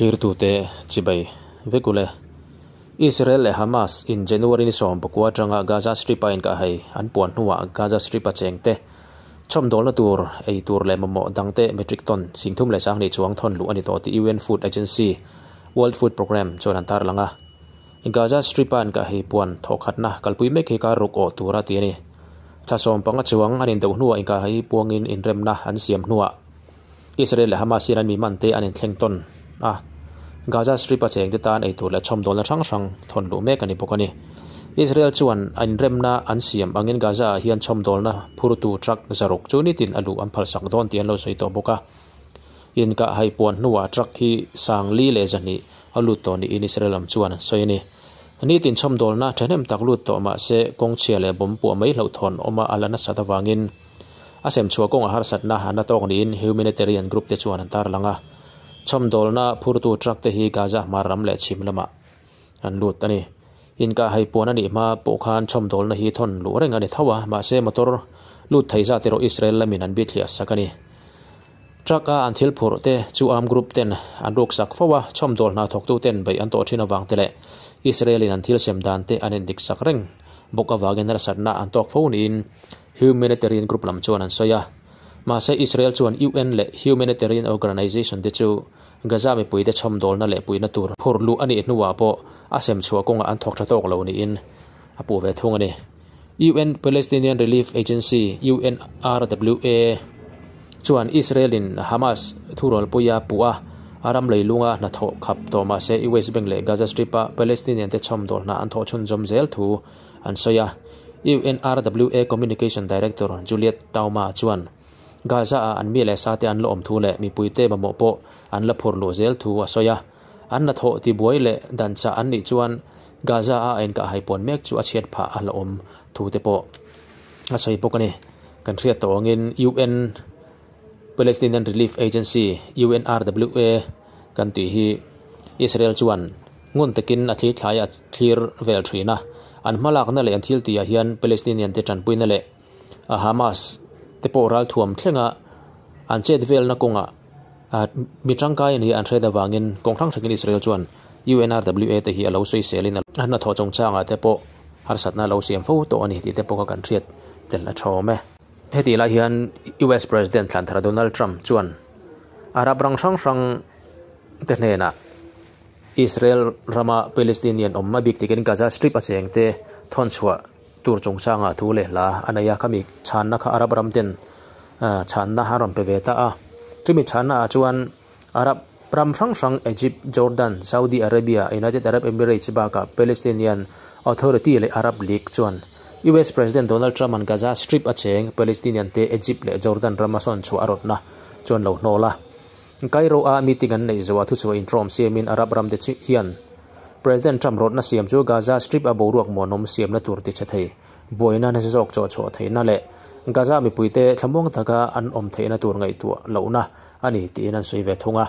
Thlirtute chibai vek ule. Israel leh Hamas in January ni 19 atanga Gaza Strip a inkahhai an puan hnuah Gaza Strip a chengte chhawmdawlna tur ei tur leh mamawh dangte metric ton 32,000 chuang thawn luh a ni tawh tih UN Food Agency, World Food Programme, chuan an tarlang a. Gaza Strip a inkahhai puan thawhkhatna kalpui mek hi kar ruk awh tura ti a ni. Thla 15 chuang an indo hnuah inkahhai puangin inremna an siam hnuah Israel leh Hamas hian an mi man te an inthleng tawn a, Gaza Strip a chengte tan ei tur leh chhawmdawlna hrang hrang thawn luh mek a ni bawk a ni. Israel chuan a inremna an siam angin Gaza ah hian chhawmdawlna phurtu truck 600 chu nitin a luh an phalsak dawn tih an lo sawi tawh bawk a. Inkah hai puan hnuah truck hi 4100 a lut tawh niin Israel lam chuan an sawi a ni. Nitin chhawmdawlna thahnem tak lut tawh mahse kawngchhia leh bomb puah mai hlauhthawn awma a la nasat avangin A sem chhuah kawngah harsatna an la tawk niin humanitarian group te chuan an tarlang a. Chhawmdawlna phurtu truck te hi Gaza hmar ram leh chhim lamah an lut a ni. Inkahhai puan a nih hma pawh khan chhawmdawlna hi thawn luh reng a ni tho a, mahse motor lut thei zat erawh Israel lamin an bithliah sak a ni. Truck a an thil phurh te chu armed group ten an ruksak fo a, chhawmdawl hna thawktu ten beih an tawh thin avang te leh Israel in an thil sem dan te an indik sak reng bawk avangin harsatna an tawk fo niin Humanitarian group lam chuan an sawi a. Mahse Israel chuan UN leh humanitarian organization te chu Gaza mipuite chhawmdawlna leh puihna tur phurh luh a nih hnuah pawh a sem chhuah kawngah an thawk tha tawk lo niin a puh ve thung a ni. UN Palestinian Relief Agency, UNRWA, chuan Israel-in Hamas thurualpuia puh a, a ram leilunga hnathawh khap tawh mah se West Bank leh Gaza Strip-a Palestinian-te chhawmdawl hna an thawh chhunzawm zel thu an sawi a. UNRWA Communication Director Juliet Tauma chuan Gaza-ah an mi leh sate an la awm thu leh mipuite mamawh pawh an la phur luh zel thu a sawi a. An hnathawh tibuai leh dan chah an nih chuan Gaza-a a inkahhai puan mek chu a chhiat phah a hlauhawm thu te pawh a sawi bawk a ni. Kan hriat tawh angin UN Palestinian Relief Agency, UNRWA, kan tih hi Israel chuan ngun takin a thli thlai a thlir vel thin a. An hmalakna leh an thil tihah hian Palestinian te tanpuina leh Hamas te pawh ralthuam thlenga an chet velna kawngah Mi tangkai a ni an hriat avangin kawng hrang hrangin Israel chuan UNRWA te hi a lo sawiselin a hnathawh chungchangah te pawh harsatna a lo siam fo tawh a ni tih te pawh kha kan hriat tel a tha awm e. Hetih lai hian US President thlanthar Donald Trump chuan Arab ram hrang hrang te hnenah Israel rama Palestinian awm a bik takin Gaza Strip a cheng te thawn chhuah tur chungchangah thu leh hla a nei a, khami chhanna kha Arab ram ten chhanna a rawn pe ve ta a. Chumi chhanna ah chuan Arab ram hrang hrang Egypt, Jordan, Saudi Arabia, United Arab Emirates bakah Palestinian Authority leh Arab League chuan US President Donald Trump an Gaza Strip a cheng Palestinian te Egypt leh Jordan rama sawn chhuah a rawtna chuan lo hnawl a. Cairo a meeting an neih zawh a thuchhuah intrawm siamin Arab ram te hian President Trump rawtna siam chu Gaza Strip a boruak muanawm siamna tur ti che thei, buaina nasa zawk chawh chhuah theihna leh Gaza mipuite thlamuang taka an awm theihna tur ngaihtuah lohna a ni tiin an sawi ve thung a.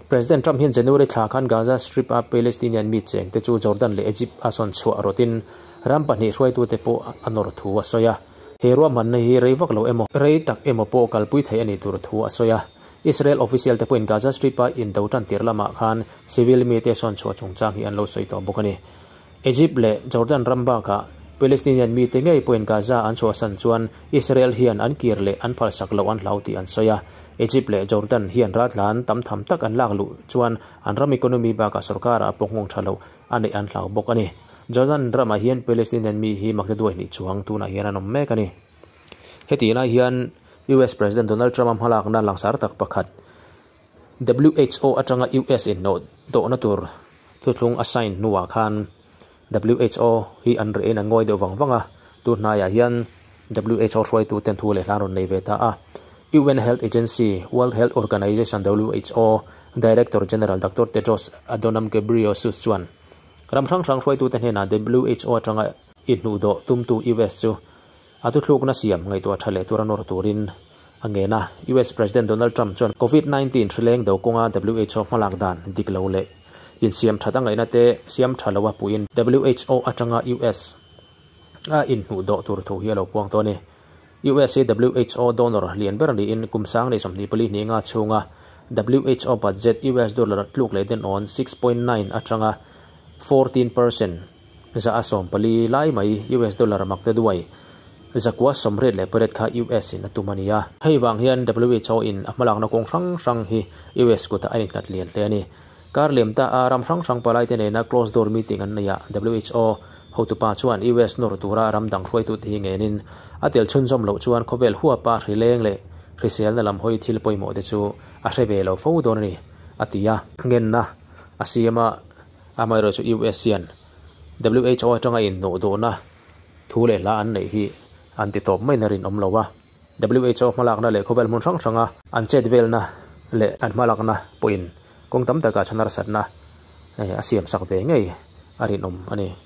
President Trump hian January thla khan Gaza Strip a Palestinian mi chengte chu Jordan leh Egypt a sawn chhuah rawtin ram pahnih hruaitute pawh a nawr thu a sawi a. He ruahmanna hi rei vak lo emaw, rei tak emaw pawh kalpui theih a nih tur thu a sawi a. Israel official te pawhin Gaza Strip a indo tan tir lamah khan civil mite sawn chhuah chungchang hi an lo sawi tawh bawk a ni. Egypt leh Jordan ram bakah Palestinian mite ngei pawhin Gaza an chhuahsan chuan Israel hian an kir leh an phalsak loh an hlau tih an sawi a. Egypt leh Jordan hian raltlan tam tham tak an lak luh chuan an ram economy bakah sorkarah pawh nghawng tha loh a neih an hlau bawk a ni. Jordan ramah hian Palestinian mi hi maktaduai hnih chuang tunah hian an awm mek a ni. Heti lai hian US President Donald Trump-a hmalakna langsar tak pakhat, WHO atanga US inhnawh dawhna tur thuthlung a sign hnuah khan WHO hi an reh in an ngawi deuh vang vang a, tun hnaiah hian WHO hruaitu ten thu leh hla rawn nei ve ta a. UN Health Agency, World Health Organization, WHO, Director General Doctor Tedros Adhanom Ghebreyesus chuan ram hrang hrang hruaitute hnenah WHO atanga inhnuhdawh tumtu US chu A thuthlukna siam ngaihtuah tha leh tura nawr turin a ngen a. US President Donald Trump chuan Covid 19 hrileng do kawnga WHO hmalak dan dik lo leh insiam that a ngaihna te siam tha lo a puiin WHO atanga US a inhnuh dawh tur thu hi a lo puang tawh a ni. US hi WHO donor lian ber niin kum sang leh 24 hnih nga chhunga WHO budget US dollar tluk leh den awn 6.9 atanga 14% 14% lai mai US dollar makte duai 988 kha US in a tum a ni a. Hei vang hian WHO in a hmalakna kawng hrang hrang hi US kutah a innghat lian hle a ni. Kar lem ta a ram hrang hrang palaite nena closed door meeting an nei a, WHO hotupa chuan US nawr tura ram dang hruaitute hi ngenin a tel chhunzawm loh chuan khawvel huapa hrileng leh hriselna lam hawi thil pawimawh te chu a hre ve lo fo dawn a ni, a ti a. Ngenna a siam a, amaherawhchu US hian WHO atanga inhnawh dawhna thu leh hla an neih hi an ti tawp mai na rinawm lo a. WHO hmalakna leh khawvel hmun hrang hranga an chet velna leh an hmalakna pawhin kawng tam takah chhan harsatna a siamsak ve ngei a rinawm a ni.